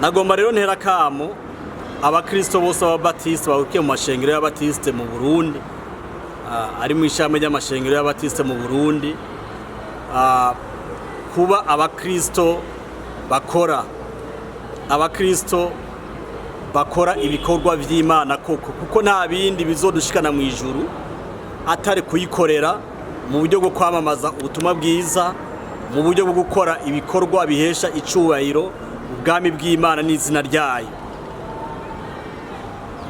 Nagomba rero ntera kamo abakristo bose b'ababatisite bahukiye mu mashengero y'abatisite mu Burundi, ari mu ishami ry'amashengero y'abatisite mu Burundi, kuba abakristo bakora, abakristo bakora ibikorwa vy'Imana koko, kuko nta bindi bizodushikana mu ijuru atari kuyikorera mu buryo bwo kwamamaza ubutumwa bwiza, mu buryo bwo gukora ibikorwa bihesha icubahiro ubwami bw'Imana n'izina ryayo.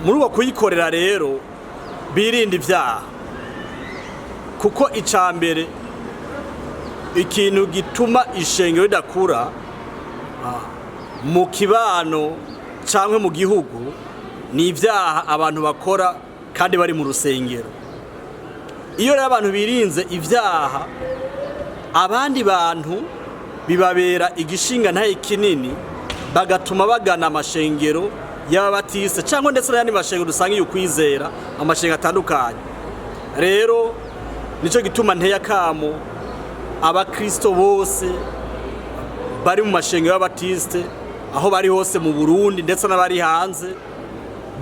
Muri uko kuyikorera rero, birinda ibyaha, kuko icya mbere ikintu gituma ishengero ridakura mu kibano cyangwa mu gihugu ni ibyaha abantu bakora kandi bari mu rusengero. Iyo rero abantu birinze ibyaha, abandi bantu bibabera igishinga ntaye kinini, bagatuma bagana amashengero y'ababatiste cyangwa ndetse n'ayandi mashengero dusanga iyo kwizera, amashengero atandukanye. Rero nicyo gituma nteye akamo abakristo bose bari mu mashengero y'ababatiste aho bari hose mu Burundi ndetse n'abari hanze,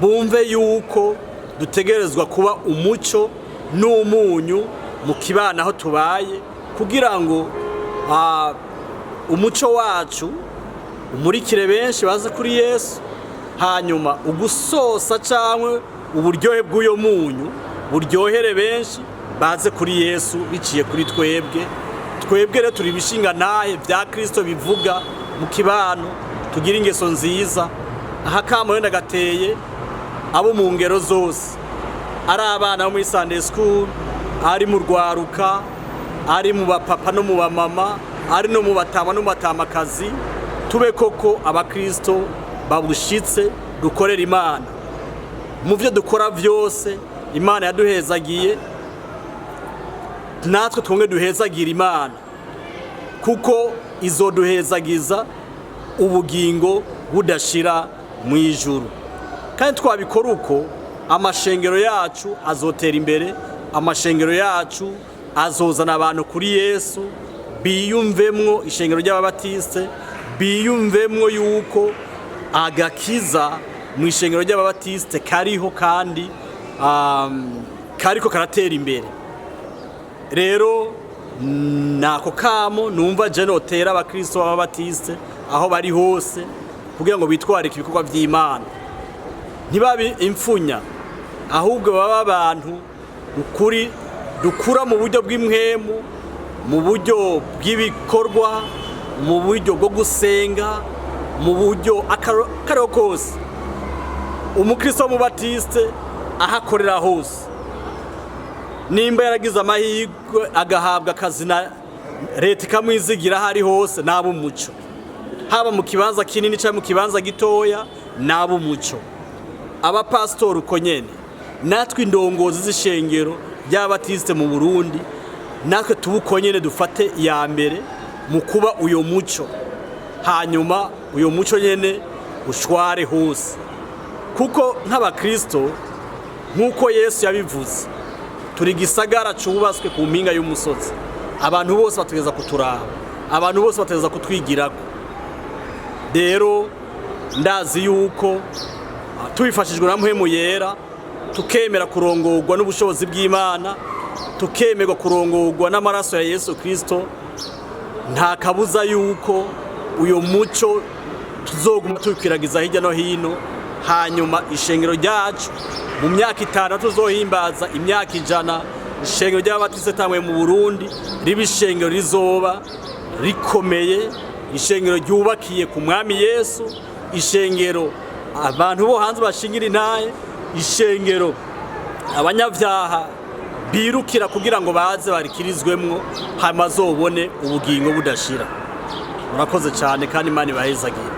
bumve yuko dutegerezwa kuba umuco n'umunyu mu kibano aho tubaye, kugira ngo umuco wacu umurikire benshi baze kuri Yesu, hanyuma ugusosa cyangwa uburyohe bw'uyo munyu buryohere benshi baze kuri Yesu biciye kuri twebwe. Twebwe rero turi ibishinga ntahe bya Kristo bivuga mu kibano, tugira ingeso nziza. Aha kamo wenda gateye abo mu ngero zose, ari abana bo muri Sunday school, ari mu rwaruka, ari mu bapapa no mu bamama, ari no mu batama no mu batamakazi, tube koko abakristo babushitse, dukorera Imana mu byo dukora byose. Imana yaduhezagiye, natwe twonge duhezagira Imana, kuko izoduhezagiza ubugingo budashira mu ijuru. Kandi twabikora uko, amashengero yacu azotera imbere, amashengero yacu azozana abantu kuri Yesu, biyumvemwo ishengero ry'ababatiste, biyumvemwo yuko agakiza mu ishengero ry'ababatiste kariho kandi kariko karatera imbere. Rero nako kamo numva je notera abakristo b'ababatiste aho bari hose, kugira ngo bitwarike ibikorwa vy'Imana, ntibabe imfunya, ahubwo baba abantu ukuri dukura mu buryo bw'impwemu, mu buryo bw'ibikorwa, mu buryo bwo gusenga, mu buryo akariho kose. Umukristo w'umubatiste aho akorera hose, nimba yaragize amahirwe agahabwa akazi na leta ikamwizigira, aho ari hose naba umuco, haba mu kibanza kinini cyangwa mu kibanza gitoya, naba umuco. Abapasitori uko nyene, natwe indongozi z'ishengero ry'ababatiste mu Burundi, natwe tuba uko nyene, dufate iya mbere mu kuba uyo muco, hanyuma uyo muco nyene ushware hose, kuko nk'abakristo, nk'uko Yesu yabivuze, turi gisagara cubatswe ku mpinga y'umusozi. Abantu bose bategereza kuturaba, abantu bose bategereza kutwigirako. Rero ndazi yuko tubifashijwe na Mpwemu Yera, tukemera kurongorwa n'ubushobozi bw'Imana, tukemerwa kurongorwa n'amaraso ya Yesu Kristo, nta kabuza yuko uyo muco tuzoguma tubikwiragiza hirya no hino, hanyuma ishengero ryacu mu myaka 5 tuzohimbaza imyaka 100 ishengero ry'ababatiste tanguye mu Burundi, riba ishengero rizoba rikomeye, ishengero ryubakiye ku Mwami Yesu, ishengero abantu bo hanze bashingira intahe, ishengero abanyabyaha birukira kugira ngo baze barikirizwemwo, hanyuma azobone ubugingo budashira. Murakoze cyane kandi Imana ibahezagire.